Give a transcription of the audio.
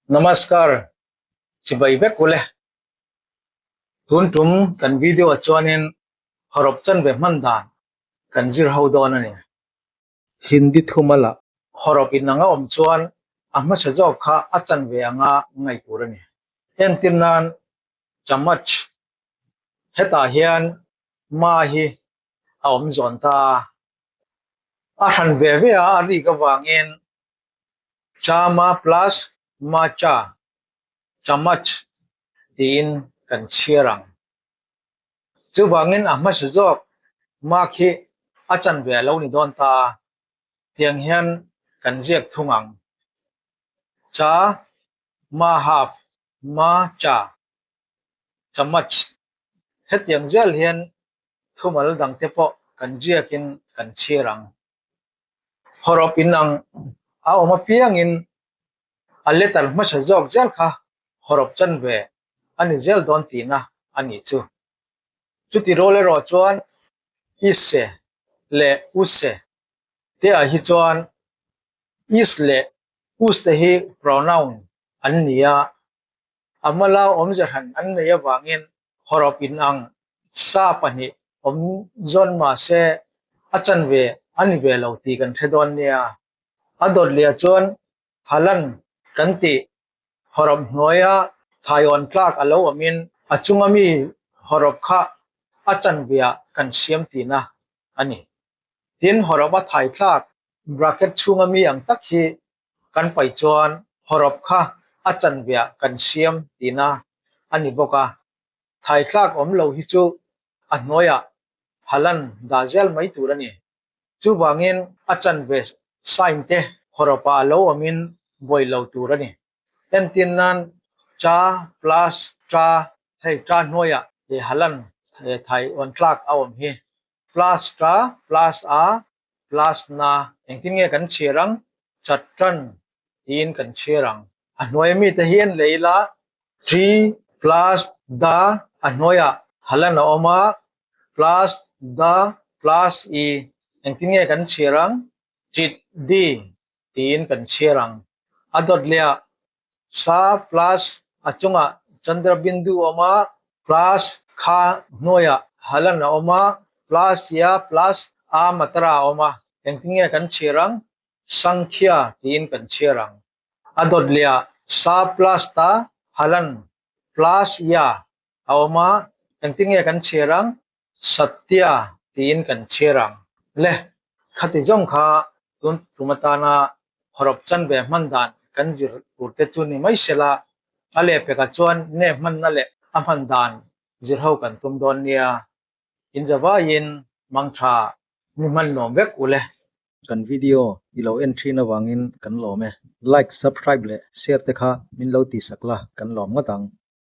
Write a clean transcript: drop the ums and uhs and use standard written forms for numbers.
Namaskar chibai vek ule. Tun tum kan video ah chuanin hawrawp chanve hman dan kan zir ho dawn a ni. Hindi thuma lah hawrawp inang a awm chuan a hmasa zawk kha a chanve anga ngaih tur a ni. Entir nan chamach hetah hian ma hi a awm zawn ta a, a hran ve ve a a rik avangin Chama plus Macha, Chamach tiin kan chhiar ang. Chuvangin a hmasa zawk mark hi a chanve a lo ni dawn ta a, tiang hian kan ziak thung ang. Cha, ma half, ma cha, chamach. Hetiang zel hian thumal dangte pawh kan ziakin kan chhiar ang. Hawrawp inang a awm apiangin a letter hmasa zawk zel kha hawrawp chanve a ni zel dawn tihna a nih chu. Chuti rual erawh chuan isse leh usse te ah hi chuan is leh us te hi pronoun an ni a, a hmala awmze hran an nei avangin hawrawp inang sa pahnih awm zawn mahse a chanve a ni ve lo tih kan hre dawn nia. A dawt leh chuan Halan kan tih hawrawp hnuaia thaiawn tlak a lo awmin a chunga mi hawrawp kha a chanveah kan siam tihna a ni. Tin, hawrawp a thai tlak bracket chhunga mi ang tak hi kan paih chuan hawrawp kha a chanveah kan siam tihna a ni bawk a. Thai tlak awm lo hi chu a hnuaiah halan dah zel mai tur a ni. Chuvangin a chanve sign te hawrawpah a lo awmin buai lo tur a ni. Entin nan cha plus ta hei ta hnuaiah halan thai awn tlak a awm hi plus ta plus a plus na engtin nge kan chhiar ang? Chatran tiin kan chhiar ang. A hnuai mite hi en leh ila T plus da a hnuaiah halan a awm a, plus da plus i engtin nge kan chhiar ang? Tit di tiin kan chhiar ang. A dawt leh ah sa plus a chungah Chandra bindu a awm a, plus kha hnuaiah halan a awm a, plus ya plus a matara a awm a, engtin nge kan chhiar ang? Sankhya tiin kan chhiar ang. A dawt leh ah sa plus ta halan plus ya a awm a, engtin nge kan chhiar ang? Satya tiin kan chhiar ang. Le, khati zawng kha tun tum atana hawrawp chanve hman dan kan zir tur te chu ni mai sela, a lehpekah chuan nge hmanna leh a hman dan zir ho kan tum dawn nia. Inzavaiin mangtha ni hman nuam vek u le. Kan video i lo en thin avangin kan lawm e. Like, subscribe leh share te kha min lo tihsak la kan lawm ngawt ang.